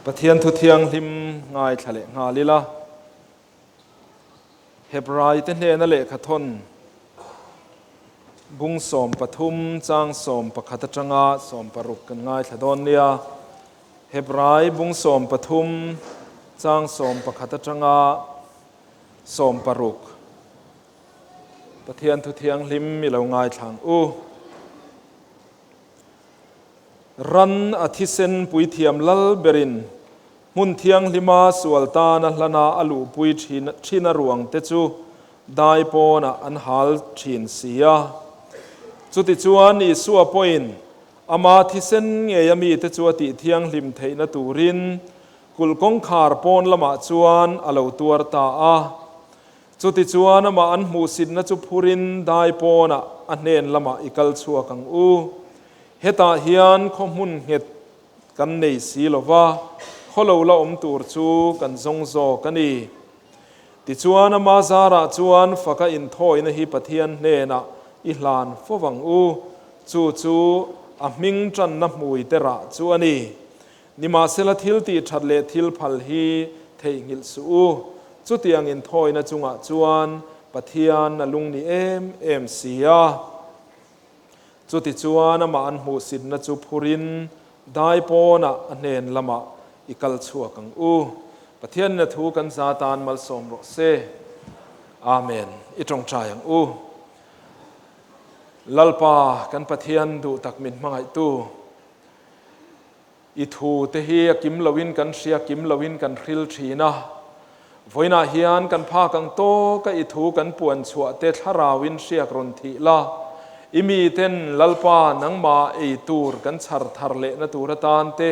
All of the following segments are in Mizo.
Pathian thu thianghlim ngaithla leh nghal ila. Hebraite hnena lehkha thawn bung 13 chang 11 atanga 16 kan ngaithla dawn nia. Hebrai bung 13 chang 11 atanga 16. Pathian thu thianghlim i lo ngaithla ang u. Ran a thisen puithiam lal berin hmun thianghlima sual tana hlana a luhpui thin a ruang te chu dai pawnah an hal thin si a. Chutichuan Isua pawhin ama thisen ngei a mite chu a tih thianghlim theihna turin kulh kawngkhar pawn lamah chuan a lo tuar ta a. Chutichuan amah an hmuhsitna chu phurin dai pawnah a hnen lamah i kal chhuak ang u. Hetah hian khaw hmun nghet kan nei si lo va, khaw lo la awm tur chu kan zawng zawk a ni. Tichuan ama zarah chuan faka inthawina hi Pathian hnenah i hlan fo vang u, chu chu a hming tanna hmui te rah chu a ni. Nimahsela thil tih that leh thil phal hi theihnghilh suh u. Chutiang inthawina chungah chuan Pathian a lung ni em em si a. Chutichuan amah an hmuhsitna chu phurin dai pawnah a hnen lamah i kal chhuak ang u. Pathianin a thu kan za tan malsawm rawh se. Amen. I tawngtai ang u. Lalpa kan Pathian duh tak min hmangaihtu. I thu te hi a kim loin kan hria, kim loin kan hril thin a. Vawiinah hian kan phak ang tawk a i thu kan puan chhuah te thlarauin hriak rawn thih la. I miten Lalpa nangmah ei tur kan chhar thar lehna tur atan te,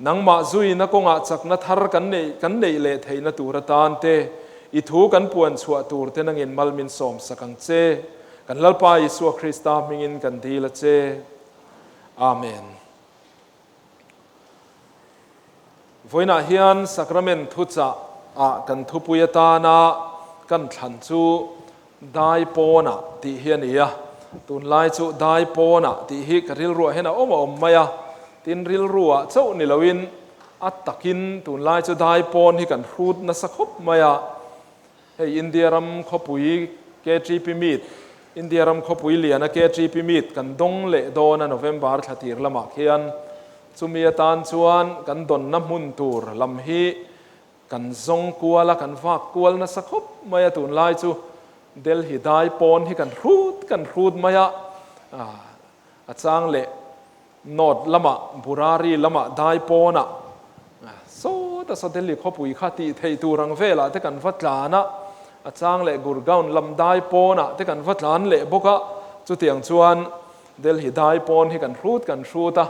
nangmah zuina kawngah chakna thar kan neih kan neih leh theihna tur atan te, i thu kan puan chhuah tur te nangin mal min sawmsak ang che. Kan Lalpa Isua Krista hmingin kan dil a che. Amen. Vawiinah hian Sacrament thuchah ah kan thupui atana kan thlan chu Dai pawnah tih hi a ni a. Tunlai chu Dai pawnah tih hi ka rilruah hian a awm a awm mai a. Tin rilruah chauh ni loin a takin tunlai chu Dai pawn hi kan hrut nasa khawp mai a. Hei India ram khawpui KTP Meet, India ram khawpui liana KTP Meet kan dawng leh dawn a November thla tir lamah khian chumi atan chuan kan dawnna hmun tur lam hi kan zawng kual a, kan vak kual nasa khawp mai a tunlai chu Delhi dai pawn hi kan hrut kan hrut mai a, a chang leh North lamah, Burari lamah, Daipawnah, sawta saw Delhi khawpui kha tih theih tur ang velah te kan va tlan a, a chang leh Gurgaon lam Daipawnah te kan va tlan leh bawk a, chutiang chuan Delhi Daipawn hi kan hrut kan hrut a,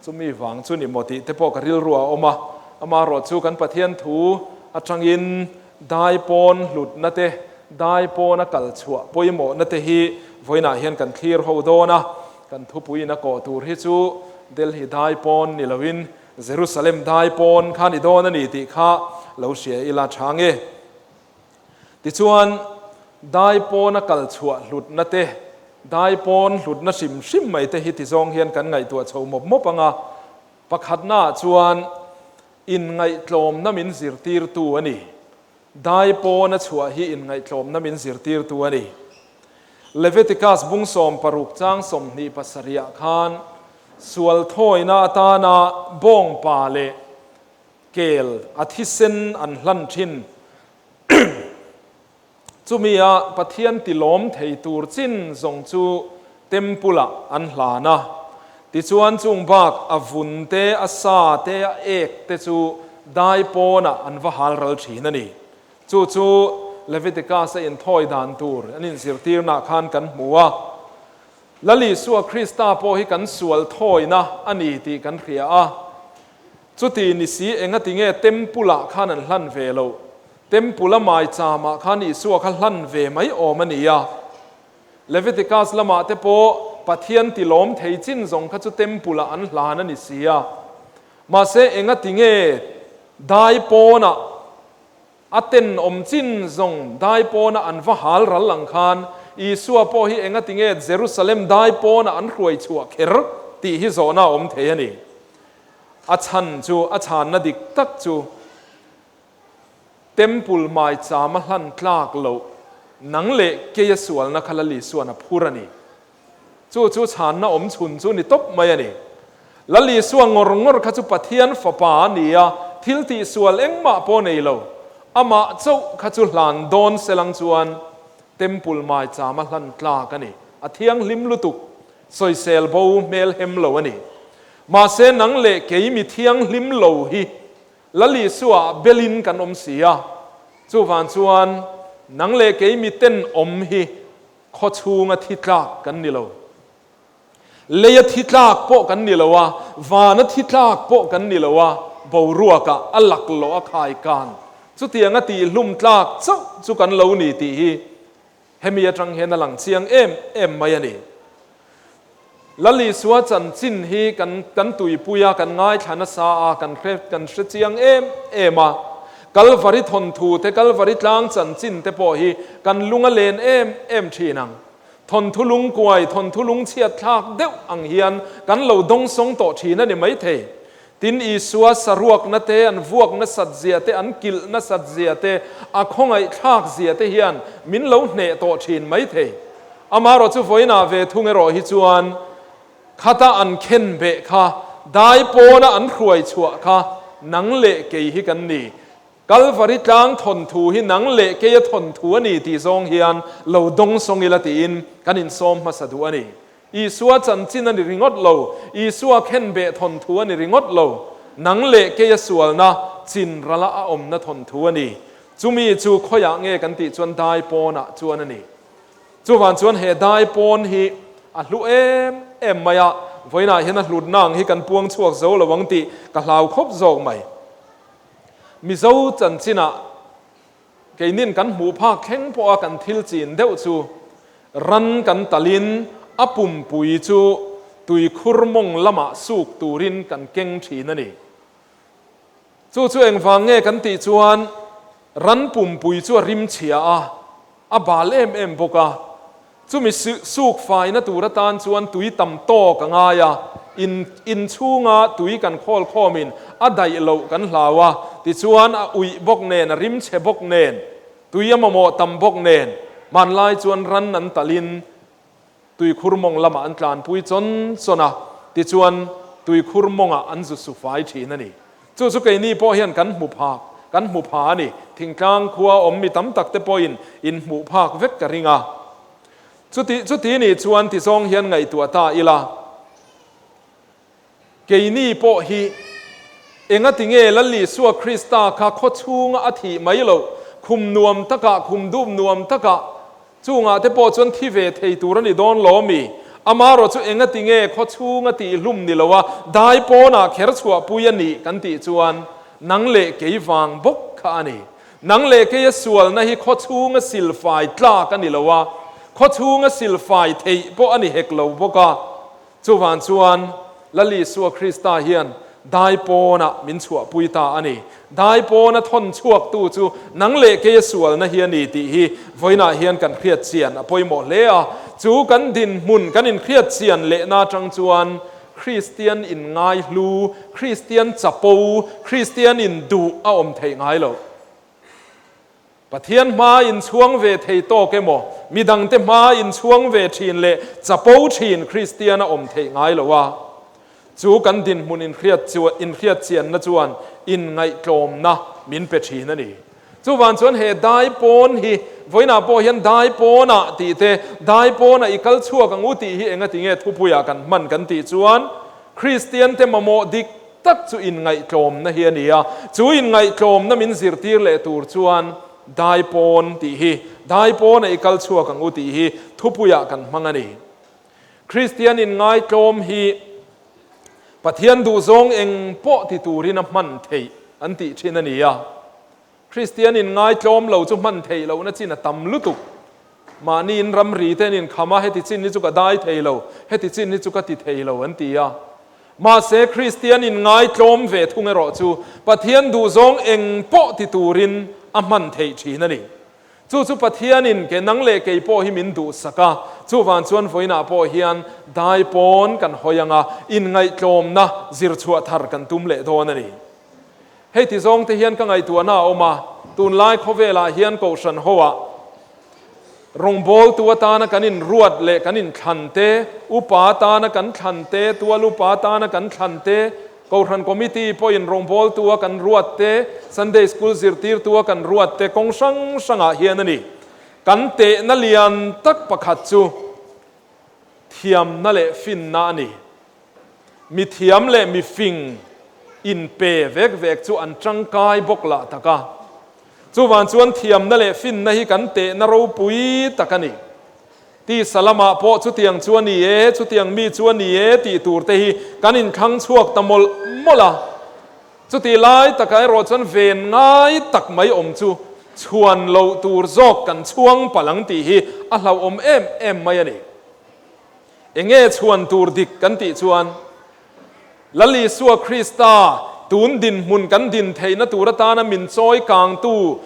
chumi vang chu ni maw tih te pawh ka rilru a awm a, amaherawh chu kan Pathian thu atangin Daipawn hlutna te, Daipawna kal chhuah pawimawhna te hi vawiinah hian kan thlir ho dawn a. Kan thupuiin a kawh tur hi chu Delhi daipawn ni loin Jerusalem daipawn kha ni dawn a ni tih kha lo hria ila tha nge. Tichuan, daipawna kal chhuah hlutna te, daipawn hlutna hrim hrim mai te hi tizawng hian kan ngaihtuah chho mawp mawp ang a. Pakhatnaah chuan inngaihtlawmna min zirtirtu a ni. Daipawna chhuah hi inngaihtlawmna min zirtirtu a ni. Leviticus bung 16 chang 27 ah khan sual thawina atana bawngpa leh kel a thisen an hlan thin. Chumi a Pathian tilawm thei tur chin zawng chu Temple ah an hlan a. Tichuan chung bak a vun te, a sa te, a ek te chu dai pawnah an va hal ral thin a ni. Chu chu Leviticus a inthawi dan tur an inzirtirnaah khan kan hmu a. Lal Isua Krista pawh hi kan sual thawina a ni tih kan hria a. Chuti ni si engati nge Temple ah khan an hlan ve loh? Temple a maicham ah khan Isua kha hlan ve mai awm a ni a. Leviticus lamah te pawh Pathian tilawm thei chin zawng kha chu Temple ah an hlan a ni si a. Mahse engati nge dai pawnah a tenawm chin zawng dai pawnah an va hal ral ang khan Isua pawh hi engati nge Jerusalem dai pawnah an hruai chhuah kher tih hi zawhna a awm thei a ni. A chhan chu, a chhanna dik tak chu Temple maicham a hlan tlak loh nang leh keia sualna kha Lal Isuan a phur a ni. Chu chu chhanna awm chhun chu ni tawp mai a ni. Lal Isua ngawr ngawr kha chu Pathian Fapa a ni a, thil tihsual engmah pawh nei lo. Amah chauh kha chu hlan dawn selang chuan Temple maicham a hlan tlak a ni. A thianghlim lutuk, sawisel bo hmel hem lo a ni. Mahse nang leh kei mi thianghlim lo hi Lal Isua belin kan awm si a, chuvang chuan nang leh kei mi tenawm hi khaw chhunga thi tlak kan ni lo. Leia thi tlak pawh kan ni lo a, vana thi tlak pawh kan ni lo a, boruakah a laklawh a khai kan. Chutianga tihhlum tlak chauh chu kan lo ni tih hi Hemi atang hian a lang chiang em em mai a ni. Lal Isua chanchin hi kan kan tuipui a, kan ngaithla nasa a, kan hre kan hre chiang em em a. Kalvari thawnthu te, Kalvari tlang chanchin te pawh hi kan lung a len em em thin ang. Thawnthu lungkuai, thawnthu lungchhiat thlak deuh ang hian kan lo dawngsawng tawh thin a ni maithei. Tin, Isua saruakna te, an vuak nasat zia te, an kilh nasat zia te, a khawngaih thlak zia te hian min lo hneh tawh thin mai thei. Amaherawh chu vawiinah ve thung erawh hi chuan khata an khen beh kha, dai pawna an hruai chhuah kha nang leh kei hi kan ni. Kalvari tlang thawnthu hi nang leh keia thawnthu a ni tih zawng hian lo dawngsawng ila tiin kan insawm hmasa duh a ni. Isua chanchin a ni ringawt lo, Isua khenbeh thawnthu a ni ringawt lo, nang leh keia sualna chin rala a awmna thawnthu a ni. Chumi chu khawiah nge kan tih chuan dai pawnah chuan a ni. Chuvang chuan he dai pawn hi a hlu em em mai a, vawiinah hian a hlutna ang hi kan puang chhuak zo lo ang tih ka hlau khawp zawk mai. Mizo chanchinah Keinin kan hmuh phak thleng pawha kan thil chin deuh chu ran kan talin a pumpui chu tuikhur mawng lamah suk turin kan keng thin a ni. Chu chu engvang nge kan tih chuan ran pumpui chu a rim chhia a, a bal em em bawk a. Chumi suk faina tur atan chuan tui tam tawk a ngai a, in inchhunga tui kan khawl khawmin a daih loh kan hlau a, tichuan a uih bawk nen, a rim chhe bawk nen, tui a mamawh tam bawk nen, hmanlai chuan ran an talhin tuikhur mawng lamah an tlanpui chawn chawn a, tichuan tuikhur mawngah an zu su fai thin a ni. Chu chu keini pawh hian kan hmu phak, kan hmu pha a ni. Thingtlang khua awm mi tam tak te pawhin in hmuh phak vek ka ring a. Chuti, chuti nih chuan ti zawng hian ngaihtuah ta ila. Keini pawh hi engati nge Lal Isua Krista kha khaw chhunga a thih mai loh, khum nuam takah, khum dup nuam takah, Chungah te pawh chuan thi ve thei tur a ni dawn lo mi? Amarawh chu engati nge khaw chhunga tihhlum ni lo a, dai pawnah kher chhuahpui a nih kan tih chuan nang leh kei vang bawk kha a ni. Nang leh keia sualna hi khaw chhunga silfai tlak a ni lo a, khaw chhunga silfai theih pawh a ni hek lo bawk a. Chuvang chuan Lal Isua Krista hian dai pawnah min chhuahpui ta a ni. Dai pawna thawn chhuaktu chu nang leh keia sualna hi a ni tih hi vawiinah hian kan hriat chian a pawimawh hle a. Chu kan dinhmun kan inhriat chian lehna atang chuan Kristian inngaihlu, Kristian chapo, Kristian induh a awm theih ngai loh. Pathian hma inchhuang ve thei tawk emaw, midangte hma inchhuang ve thin leh chapo thin Kristian a awm theih ngai lo a. Chu kan dinhmun inhriat inhriat chianna chuan inngaihtlawmna min pe thin a ni. Chuvang chuan he dai pawn hi vawiinah pawh hian dai pawnah tih te, dai pawnah i kal chhuak ang u tih hi engati nge thupuiah kan hman kan tih chuan Kristiante mamawh dik tak chu inngaihtlawmna hi a ni a, chu inngaihtlawmna min zirtir leh tur chuan dai pawn tih hi, dai pawnah i kal chhuak ang u tih hi thupuiah kan hmang a ni. Kristian inngaitlawm hi Pathian duhzawng eng pawh ti turin a hman theih an tih thin a ni a. Kristian inngaitlawm lo chu hman theih lohna chin a tam lutuk. Mahni in ramri te an inkham a, heti chin hi chu ka dai thei lo, heti chin hi chu ka ti thei lo an ti a. Mahse, Kristian inngaitlawm ve thung erawh chu Pathian duhzawng eng pawh ti turin a hman theih thin a ni. Chu chu Pathianin ke nang leh kei pawh hi min duhsak a, chuvang chuan vawiinah pawh hian dai pawn kan hawi ang a, inngaihtlawmna zir chhuah thar kan tum leh dawn a ni. Hei ti zawng te hian ka ngaihtuahna a awm a, tunlai khawvelah hian Kohhran hoah rawngbawltu atana kan inruat leh kan inthlan te, upa atana kan thlan te, tual upa atana kan thlan te, Kohhran Committee pawhin rawngbawltua kan ruat te, Sunday School zirtirtua kan ruat te kawng hrang hrangah hian a ni. Kan tehna lian tak pakhat chu thiamna leh finna a ni. Mi thiam leh mi fing inpe vek vek chu an tangkai bawk lah tak a. Chuvang chuan thiamna leh finna hi kan tehna ropui tak a ni. Tisa lamah pawh chutiang chu a ni e, chutiang mi chu a ni e tih tur te hi kan inthlang chhuak ta mawlh mawlh a. Chutih lai takah erawh chuan ven ngai tak mai awm chu chhuan loh tur zawk kan chhuang palh ang tih hi a hlauhawm em em mai a ni. Enge chhuan tur dik kan tih chuan Lal Isua Krista tun dinhmun kan din theihna tur atana min chawi kangtu,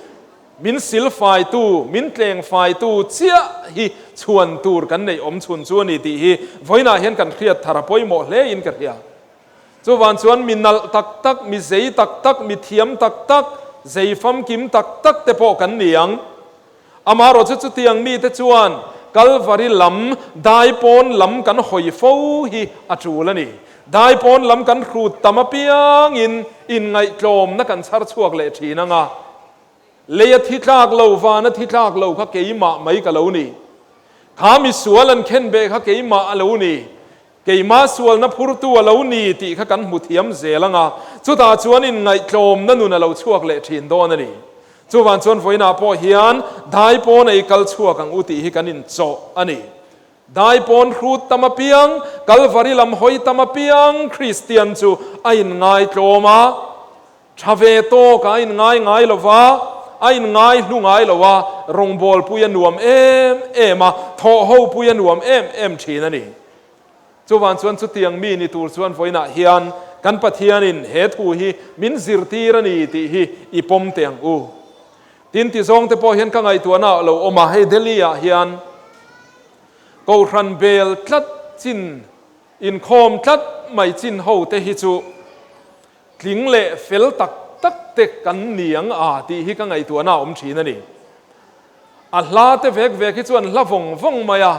min silfaitu, min tlengfaitu chiah hi chhuan tur kan neih awm chhun chu a ni tih hi vawiinah hian kan hriat thar a pawimawh hle in ka hria. Chuvang chuan mi nalh tak tak, mi zei tak tak, mi thiam tak tak, zei famkim tak tak te pawh kan ni ang. Amaherawh chu chutiang mite chuan Kalvari lam daipawn lam kan hawi fo hi a tul a ni. Daipawn lam kan hrut tam apiangin inngaihtlawmna kan chhar chhuak leh thin ang a. Lei a thi tlak lo, van a thi tlak lo kha keimah mai ka lo ni. Kha misual an khenbeh kha keimah a lo ni. Keimah sualna phurtu a lo ni tih kha kan hmu thiam zel ang a, chutah chuan inngaihtlawmna nun a lo chhuak leh thin dawn a ni. Chuvang chuan vawiinah pawh hian dai pawn ei kal chhuak ang u tih hi kan inchawh a ni. Dai pawn hrut tam apiang, Kalvari lam hawi tam apiang Kristian chu a inngaitlawm a, Tha ve tawk a inngai ngai lo va, a inngai hlu ngai lo a, rawngbawlpui a nuam em em a, thawh hopui a nuam em em thin a ni. Chuvang chuan chutiang mi ni tur chuan vawiinah hian kan Pathianin he thu hi min zirtir a ni tih hi i pawm teh ang u. Tin, ti zawngte pawh hian ka ngaihtuahna a lo awm a, hei Delhi-ah hian Kohhran bel tlat chin, inkhawm tlat mai chin hote hi chu Tling leh fel tak tak te kan ni ang a tih hi ka ngaihtuahna a awm thin a ni. A hla te vek vek hi chuan hla vawng vawng mai a,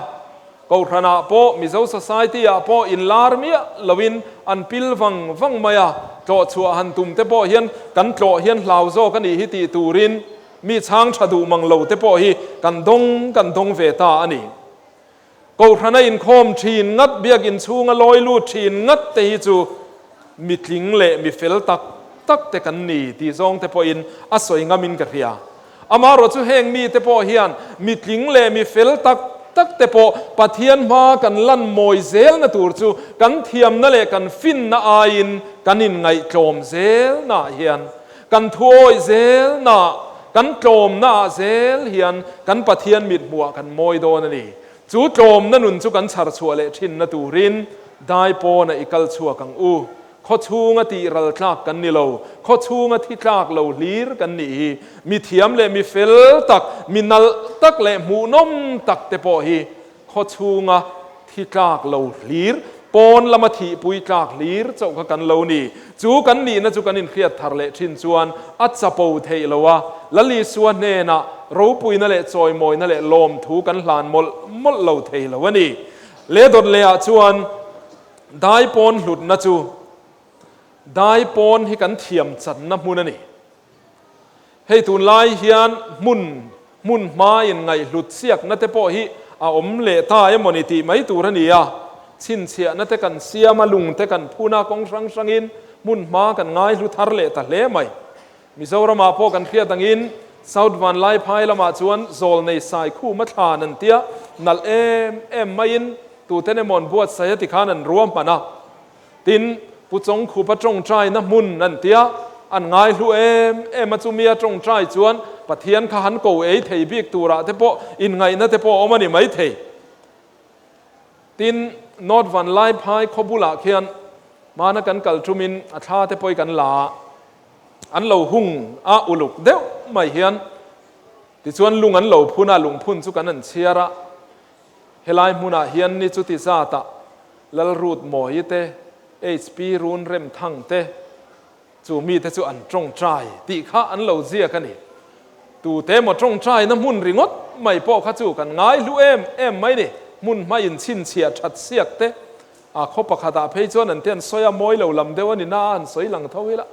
Kohhranah pawh Mizo Society ah pawh inlar miah loin an pil vang vang mai a, tlawh chhuah han tum te pawh hian kan tlawh hian hlau zawk a nih hi tih turin mi chhang tha duh mang lo te pawh hi kan dawng kan dawng ve ta a ni. Kohhrana inkhawm thin ngat, biakinn chhunga lawi lut thin ngat te hi chu mi tling leh mi fel tak tak te kan ni tih zawng te pawhin a sawi ngamin ka hria. Amaherawh chu heng mite pawh hian mi tling leh mi fel tak tak te pawh Pathian hma kan lan mawi zelna tur chu kan thiamna leh kan finna aiin kan inngaihtlawm zelnaah hian Kan thuawih zelnaah, kan tlawmnaah zel hian kan Pathian mithmuhah kan mawi dawn a ni. Chu tlawmna nun chu kan chhar chhuah leh thinna turin dai pawnah i kal chhuak ang u. Khaw chhunga tih ral tlak kan ni lo, khaw chhunga thi tlak lo hlir kan nih hi. Mi thiam leh mi fel tak, mi nalh tak leh hmuhnawm tak te pawh hi Khaw chhunga thi tlak lo hlir, pawn lama thihpui tlak hlir chauh kha kan lo ni. Chu kan nihna chu kan inhriat thar leh thin chuan a chapo theih lo a, Lalisua hnenah ropuina leh chawimawina leh lawmthu kan hlan mawlh mawlh lo thei lo a ni. Le dawt lehah chuan dai pawn hlutna chu dai pawn hi kan thiam channa hmun a ni. Hei tunlai hian hmun hmun hmain ngaihhlut siakna te pawh hi a awm leh ta emawni tih mai tur a ni a, chhinchhiahna te kan siam a, lung te kan phun a, kawng hrang hrangin hmun hma kan ngaihlu thar leh ta hle mai. Mizoramah pawh kan hriat angin South Vanlaiphai lamah chuan Zawlnei Saikhuma thlan an tia nalh em em maiin tuten emaw an buatsaih a tikhan an ruahman a. Tin, Pu Chawngkhupa tawngtaina hmun an tia, an ngaihlu em em a, chumi a tawngtai chuan Pathian kha han ko ei thei bik turah te pawh inngaihna te pawh a awm a ni maithei. Tin, North Vanlaiphai khaw bulah khian hmana kan kal tumin a thla te pawh hi kan la a, an lo hung a uluk deuh mai hian. Tichuan lung an lo phun a, lungphun chu kan an chhiar a, helai hmunah hian ni chuti zatah Lalrut Mawi te, HP Run Rem Thang te, chu mite chu an tawngtai tih kha an lo ziak a ni. Tute maw tawngtaina hmun ringawt mai pawh kha chu kan ngai hlu em em mai ni. Hmun hma inchhinchhiah that siak te, a khaw pakhatah phei chuan an te an sawi a, mawi lo lam deuh a ni na a, an sawi lang tho ila.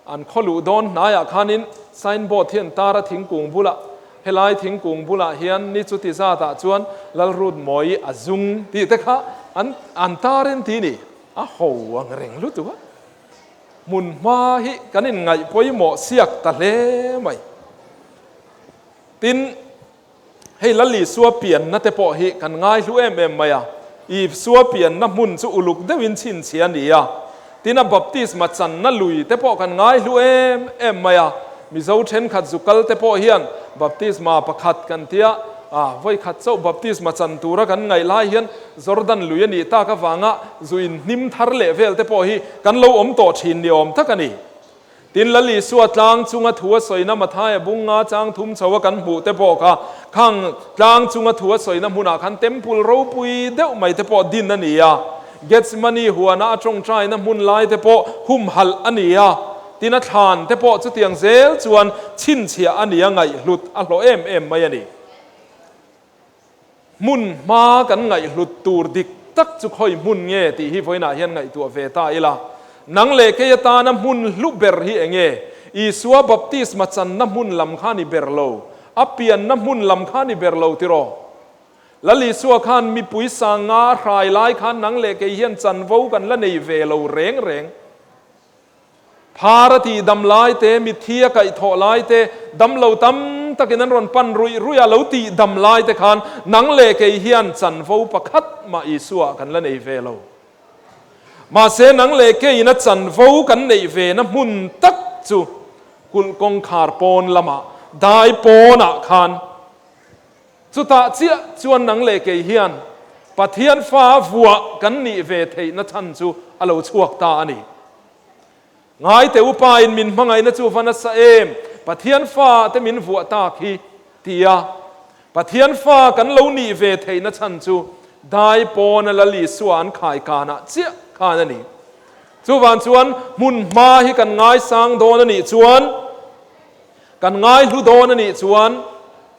An khaw luh dawn hnaiah khanin signboard hi an tar a thingkung bulah, helai thingkung bulah hian ni chuti zatah chuan Lalrut Mawi a zung tih te kha an an tar in ti ni. A ho ang reng lutuk a. Hmun hma hi kan inngaih pawimawh siak ta hle mai. Tin, hei Lalisua pianna te pawh hi kan ngai hlu em em mai a. Isua pianna hmun chu uluk deuhin chhinchhia a ni a. Tin, a baptisma channa lui te pawh kan ngai hlu em em mai a. Mizo thenkhat zu kal te pawh hian baptisma pakhat kan tia, a vawikhat chauh baptisma chan tura kan ngaih lai hian Jordan lui a nih tak avanga zu inhnim thar leh vel te pawh hi kan lo awm tawh thin ni awm tak a ni. Tin, Lal Isua tlang chunga thu a sawina Mathaia bunga chang thum chho a kan hmuh te pawh kha khang tlang chunga thu a sawina hmunah khan temple ropui deuh mai te pawh din a ni a. Gethsemane huana a tawngtaina hmun lai te pawh humhalh a ni a. Tin, a thlan te pawh chutiang zel chuan chhinchhiah a ni a, ngaihhlut a hlawh em em mai a ni. Hmun hma kan ngaihhlut tur dik tak chu khawi hmun nge tih hi vawiinah hian ngaihtuah ve ta ila. Nang leh kei atana hmun hlu ber hi eng nge? Isua baptisma channa hmun lam kha ni ber lo, a pianna hmun lam kha ni ber lo tiraw? Lal Isua khan mipui sanga a hrai lai khan nang leh kei hian chanvo kan la nei ve lo reng reng. Phar a tih dam lai te, mitthi a kaih thawh lai te, damlo tam takin an rawn pan ruih ruih a lo tih dam lai te khan nang leh kei hian chanvo pakhat mah Isua kan la nei ve lo. Mahse nang leh keiin a chanvo kan neih ve na hmun tak chu kulh kawngkhar pawn lamah, dai pawnah khan chutah chiah chuan nang leh kei hian Pathian fa vuah kan nih ve theihna chhan chu a lo chhuak ta a ni. Ngaite upa in min hmangaihna chu va nasa em, Pathian fa te min vuah tak hi tia Pathian fa kan lo nih ve theihna chhan chu dai pawna Lal Isua an khai kanah chiah khan a ni. Chuvang chuan hmun hma hi kan ngaisang dawn a nih chuan, kan ngaihlu dawn a nih chuan,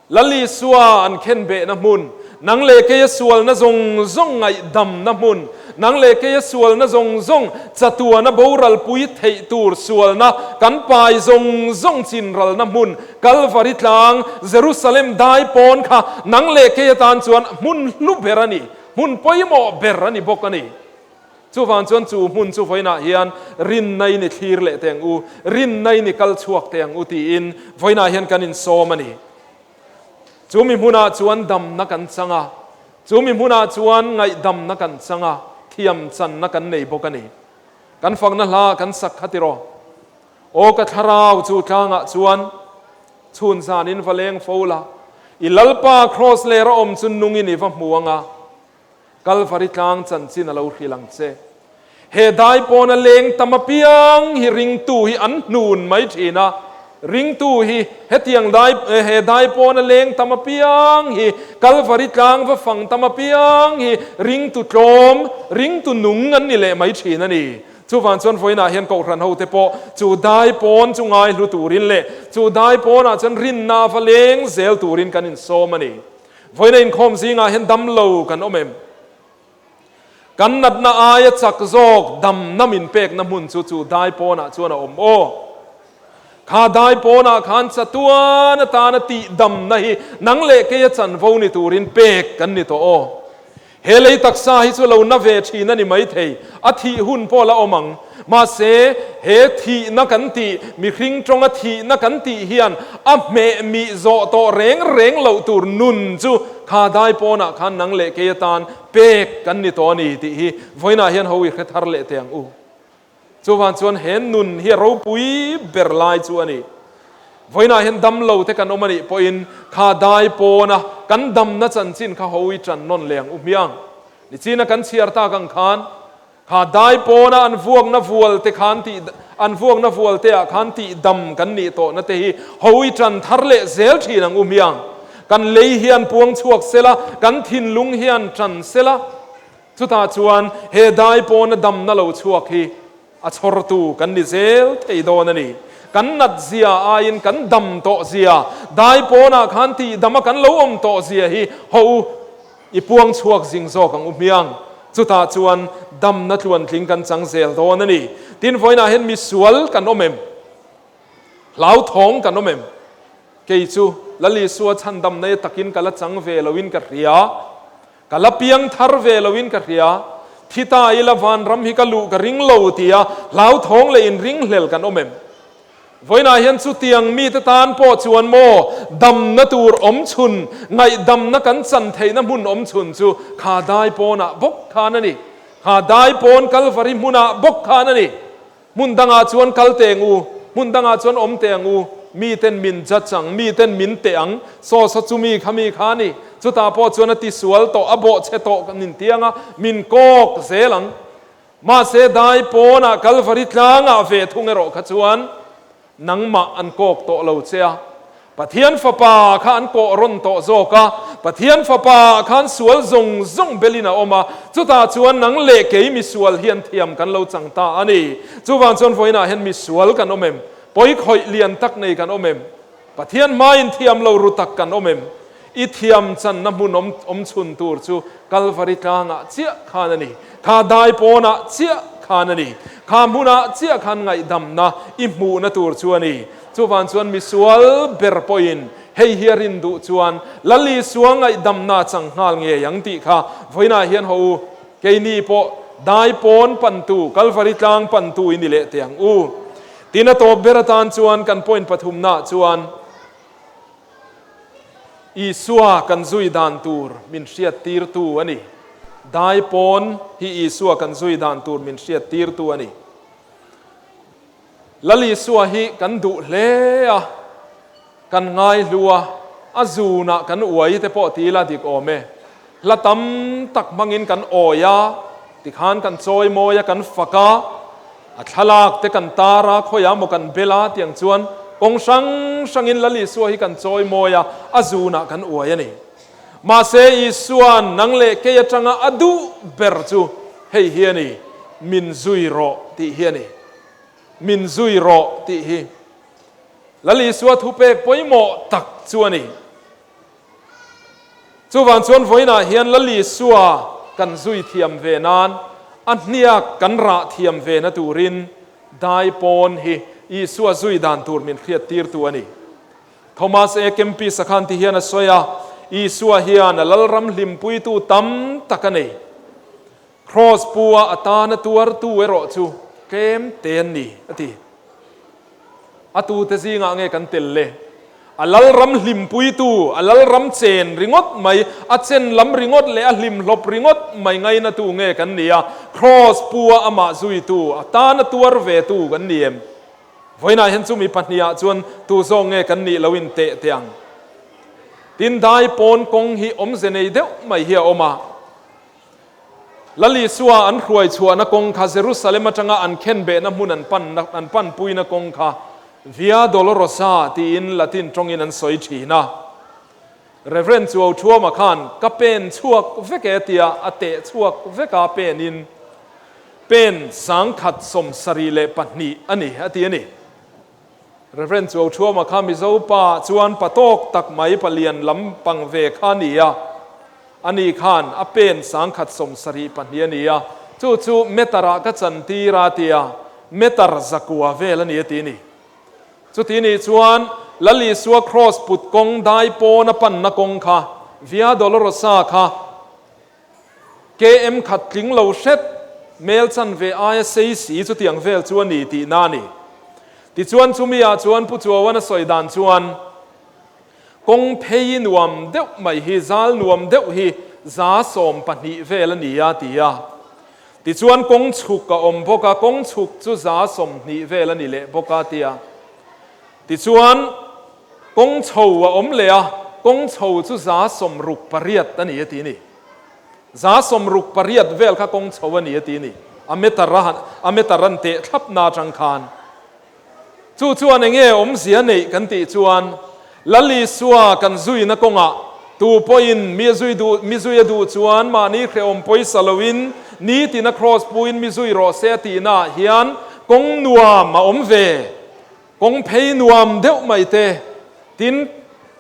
Lal Isua an khenbehna hmun, nang leh keia sualna zawng zawng ngaihdamna hmun, nang leh keia sualna zawng zawng chatuana boralpui theih tur sualna kan pai zawng zawng chinralna hmun, Kalvari tlang, Jerusalem dai pawn kha nang leh keia tan chuan hmun hlu ber a ni, hmun pawimawh ber a ni bawk a ni. Chuvang chuan chu hmun chu vawiinah hian rinna in i thlir leh teh ang u, rinna in i kal chhuak teh ang u tiin vawiinah hian kan insawm a ni. Chu mi hmunah chuan damna kan chang a, chu mi hmunah chuan ngaihdamna kan chang a, thiam channa kan nei bawk a ni. Kan fakna hla kan sak kha tiraw? Aw ka thlarau chu tlangah chuan chhun zanin va leng fo la, i Lalpa kraws lera awm chu nungin i va hmu ang a, Kalvari tlang chanchin a lo hrilh ang che. He dai pawna leng tam apiang hi ringtu hi an hnun mai thin a, ringtu hi hetiang dai he dai pawna leng tam apiang hi Kalvari tlang va fang tam apiang hi ringtu tlawm, ringtu nung an ni leh mai thin a ni. Chuvang chuan vawiinah hian Kohhran hote pawh chu dai pawn chu ngaihlu turin leh chu dai pawnah chuan rinna va leng zel turin kan insawm a ni. Vawiina inkhawm zingah hian damlo kan awm em? Kan natna aia chak zawk damna min pekna hmun chu chu dai pawnah chuan a awm aw. Kha dai pawnah khan chatuan atana tihdamna hi nang leh keia chanvo ni turin pek kan ni tawh aw. He lei taksa hi chu lo na ve thin a ni maithei, a thih hun pawh la awm ang. Mahse, he thihna kan tih, mihring tawnga thihna kan tih hian a hmeh mih zawh tawh reng reng loh tur nun chu kha dai pawnah khan nang leh kei atan pek kan ni tawh a ni tih hi vawiinah hian ho i hre thar leh teh ang u. Chuvang chuan he nun hi a ropui ber lai chu a ni. Vawiinah hian damlo te kan awm a nih pawhin kha dai pawna kan damna chanchin kha ho i ṭan nawn leh ang u hmiang. Nichina kan chhiar tak ang khan kha dai pawna an vuakna vual te khan tih An vuakna vual te ah khan tih dam kan nih tawhna te hi hawi tan thar leh zel thin ang u hmiang. Kan lei hian puang chhuak sela, kan thinlung hian tan sela. Chutah chuan he dai pawna damna lo chhuak hi a chhawrtu kan ni zel thei dawn a ni. Kan nat zia aiin kan dam tawh zia, dai pawnah khan tih dama kan lo awm tawh zia hi haw u, i puang chhuak zing zawk ang u hmiang. Chutah chuan damna tluantling kan chang zel dawn a ni. Tin, vawiinah hian misual kan awm em? Hlauthawng kan awm em? Kei chu Lal Isua chhandamna e takin ka la chang ve loin ka hria. Ka la piang thar ve loin ka hria. Thi ta ila vanram hi ka luh ka ring lo tia hlauthawng leh inringhlel kan awm em? Vawiinah hian chutiang mite tan pawh chuan maw damna tur awm chhun, ngaihdamna kan chan theihna hmun awm chhun chu kha dai pawnah bawk khan a ni. Kha dai pawn Kalvari hmunah bawk khan a ni. Hmun dangah chuan kal teng u, hmun dangah chuan awm teng u, miten min judge ang, miten min teh ang, saw saw chu mi kha mi kha a ni, chutah pawh chuan a tisual tawh, a bawhchhe tawh kan intiang a, min kawk zel ang. Mahse dai pawnah Kalvari tlangah ve thung erawh kha chuan nangmah an kawk tawh lo che a, Pathian Fapa kha an kawh rawn tawh zawk a, Pathian Fapa khan sual zawng zawng belin a awm a, chutah chuan nang leh kei misual hian thiam kan lo chang ta a ni. Chuvang chuan vawiinah hian misual kan awm em? Pawi khawih lian tak nei kan awm em? Pathian hmain thiam lo ru tak kan awm em? I thiam channa hmun awm awm chhun tur chu Kalvari tlangah chiah khan a ni. Kha dai pawnah chiah khan a ni. Kha hmunah chiah khan ngaihdamna i hmuhna tur chu a ni. Chuvang chuan misual ber pawhin hei hi a rin duh chuan Lal Isua ngaihdamna a chang nghal ngei ang tih kha vawiinah hian haw u, keini pawh dai pawn pantu, Kalvari tlang pantu i ni leh teh ang u. Tin a tawp ber atan chuan kan point pathumnaah chuan Isua kan zui dan tur min hriat tirtu a ni. Dai pawn hi Isua kan zui dan tur min hriat tirtu a ni. Lal Isua hi kan duh hle a, kan ngaihlu a, a zunah kan uai te pawh ti ila dik awm e. Hla tam tak hmangin kan awi a, tikhan kan chawi mawi a, kan fak a, a thlalak te kan tar a, khawiah maw kan bel a tiang chuan kawng hrang hrangin Lal Isua hi kan chawi mawi a, a zunah kan uai a ni. Mahse Isua'n nang leh kei atanga a duh ber chu hei hi a ni, Min zui rawh tih hi a ni. Min zui rawh tih hi Lal Isua thupek pawimawh tak chu a ni. Chuvang chuan vawiinah hian Lal Isua kan zui thiam ve nan, a hniak kan rah thiam ve na turin dai pawn hi Isua zui dan tur min hriattirtu a ni. Thomas A. Kempis-a khan ti hian a sawi a, Isua hian a Lalram hlimpuitu tam tak a nei. Kraws pu-a a tana tuartu erawh chu tlem te an ni, a ti. A tute zingah nge kan tel le? A Lalram hlimpuitu, a Lalram chen ringawt mai, a chen lam ringawt leh a hlimhlawp ringawt mai ngainatu nge kan ni a? Kraws pu-a amah zuitu, a tana tuar vetu kan ni em? Vawiinah hian chumi pahnihah chuan tu zawk nge kan nih lo in teh teh ang. Tin, dai pawn kawng hi awmze nei deuh mai hi a awm a. Lal Isua an hruai chhuahna kawng kha Jerusalem atanga an khenbehna hmun an pan an panpuina kawng kha Via Dolorosa tiin Latin tawngin an sawi thin a. Reverend Chuau Thuama khan ka pen chhuak vek e tia a teh chhuak vek a penin pen 1072 a ni a ti a ni. Reverend Chuau Thuama kha Mizo pa chuan pa tawk tak mai palian lam pang ve kha a ni a, ani khan a pen 1072 a ni a, chu chu meter-ah ka chantir a tia, meter zakua vel a ni a ti a ni. Chuti nih chuan Lal Isua Kraws put kawng dai pawn a panna kawng kha, Via Dolorosa kha, KM khat tling lo hret, mel chanve aia sei si chutiang vel chu a ni tihna a ni. Tichuan chumi ah chuan Pu Chuauan a sawi dan chuan, Kawng phei nuam deuh mai hi, zal nuam deuh hi 12% vel a ni a ti a. Tichuan kawng chhuk a awm bawk a, kawng chhuk chu 20% vel a ni leh bawk a ti a. Tichuan kawng chho a awm leh a, kawng chho chu 68% a ni a ti ni. 68% vel kha kawng chho a ni a ti ni. A meter a han, a meter an teh thlap na atang khan. Chu chuan enge awmzia neih kan tih chuan Lal Isua kan zuina kawngah tu pawhin mi a zui duh, mi zui a duh chuan mahni hrehawm pawisa loin nitina kraws puin mi zui rawh se a tihnaah hian kawng nuam a awm ve. Kawng phei nuam deuh mai te, tin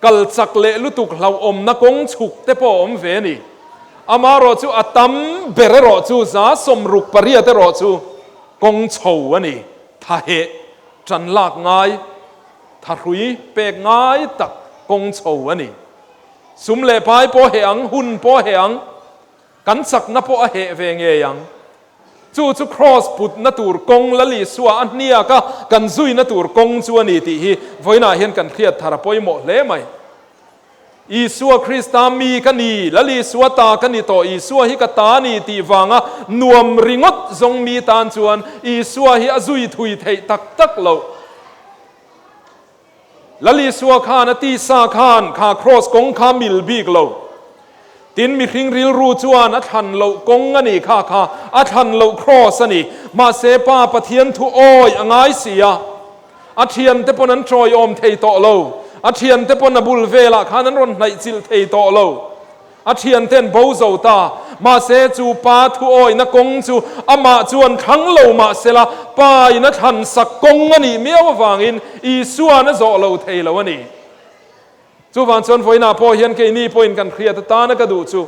kal chak leh lutuk hlauhawmna kawng chhuk te pawh a awm ve a ni. Amaherawh chu a tam ber erawh chu 68 erawh chu kawng chho a ni. Thaheh tan lak ngai, thahrui pek ngai tak kawng chho a ni. Sum leh pai pawh heh ang, hun pawh heh ang, kan chakna pawh a heh ve ngei ang. Chu chu Kraws putna tur kawng Lal Isua a hniak a, kan zuina tur kawng chu a ni tih hi vawiinah hian kan hriat thar a pawimawh hle mai. Isua Krista mi ka ni, Lal Isua ta ka ni tawh, Isua hi ka ta a ni tih vanga nuam ringawt zawng mi tan chuan Isua hi a zui thui theih tak tak loh. Lal Isua khan a tisa khan kha kraws kawng kha mil bik lo. Tin mihring rilru chuan a thlan loh kawng a ni kha kha a thlan loh kraws a ni. Mahse Pa Pathian thu awi a ngai si a. A thiante pawn an tawiawm thei tawh lo. A thiante pawn a bul velah khan an rawn hnaih chilh thei tawh lo. A thianten bo zo ta. Mahse, chu pa thuawihna kawng chu amah chuan thlang lo mah sela, Pa in a thlan sak kawng a nih miau avangin Isua'n a zawh lo thei lo a ni. Chuvang chuan vawiinah pawh hian keini pawhin kan hriat atana ka duh chu,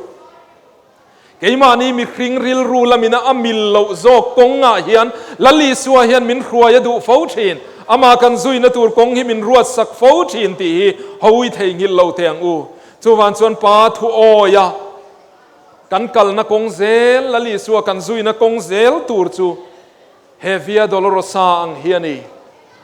keimahni mihring rilru lamina a mil loh zawk kawngah hian Lal Isua hian min hruai a duh fo thin. Amah kan zuina tur kawng hi min ruat sak fo thin tih hi hawi theihnghilh lo teh ang u. Chuvan chuan Pa thu awi a, kan kalna kawng zel, Lal Isua kan zuina kawng zel tur chu he Via Dolorosa ang hi a ni.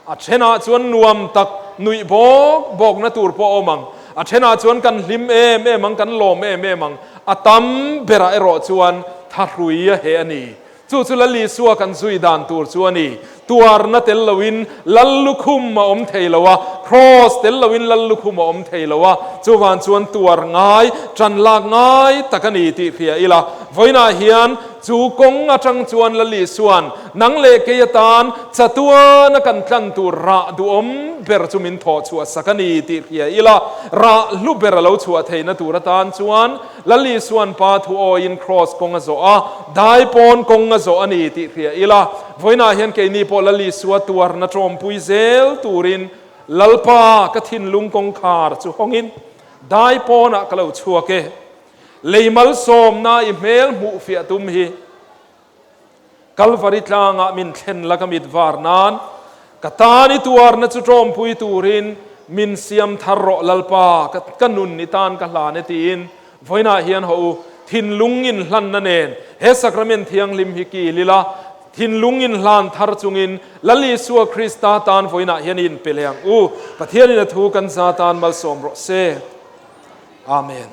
A thenah chuan nuam tak nuih bawk bawkna tur pawh a awm ang, a thenah chuan kan hlim em em ang, kan lawm em em ang, a tam berah erawh chuan thahrui a heh a ni. Chu chu Lal Isua kan zui dan tur chu a ni. Tuarna tel loin Lal lukhum a awm thei lo a, Kraws tel loin Lal lukhum a awm thei lo a, chuvan chuan tuar ngai, tan lak ngai tak a ni tih hria ila. Vawiinah hian chu kawng atang chuan Lal Isua'n nang leh kei atan chatuana kan tlan tur rah duhawm ber chu min thawh chhuah sak a ni tih hria ila, rah hlu ber a lo chhuah theihna tur atan chuan Lal Isua'n Pa thu awiin Kraws kawng a zawh a, dai pawn kawng a zawh a ni tih hria ila, vawiinah hian keini pawh Lal Isua tuarna tawmpui zel turin Lalpa ka thinlung kawngkhar chu hawngin dai pawnah ka lo chhuak e. Lei malsawmna i hmel hmuh fiah tum hi Kalvari tlangah min thlen la ka mit var nan, ka tan i tuarna chu tawmpui turin min siam thar rawh Lalpa, ka nun i tan ka hlan e tiin vawiinah hian haw u, thinlung inhlanna nen he Sakramen Thianghlim hi kil ila, thinlung inhlan thar chungin Lal Isua Krista tan vawiinah hian i inpe leh ang u. Pathianin a thu kan za tan malsawm rawh se. Amen.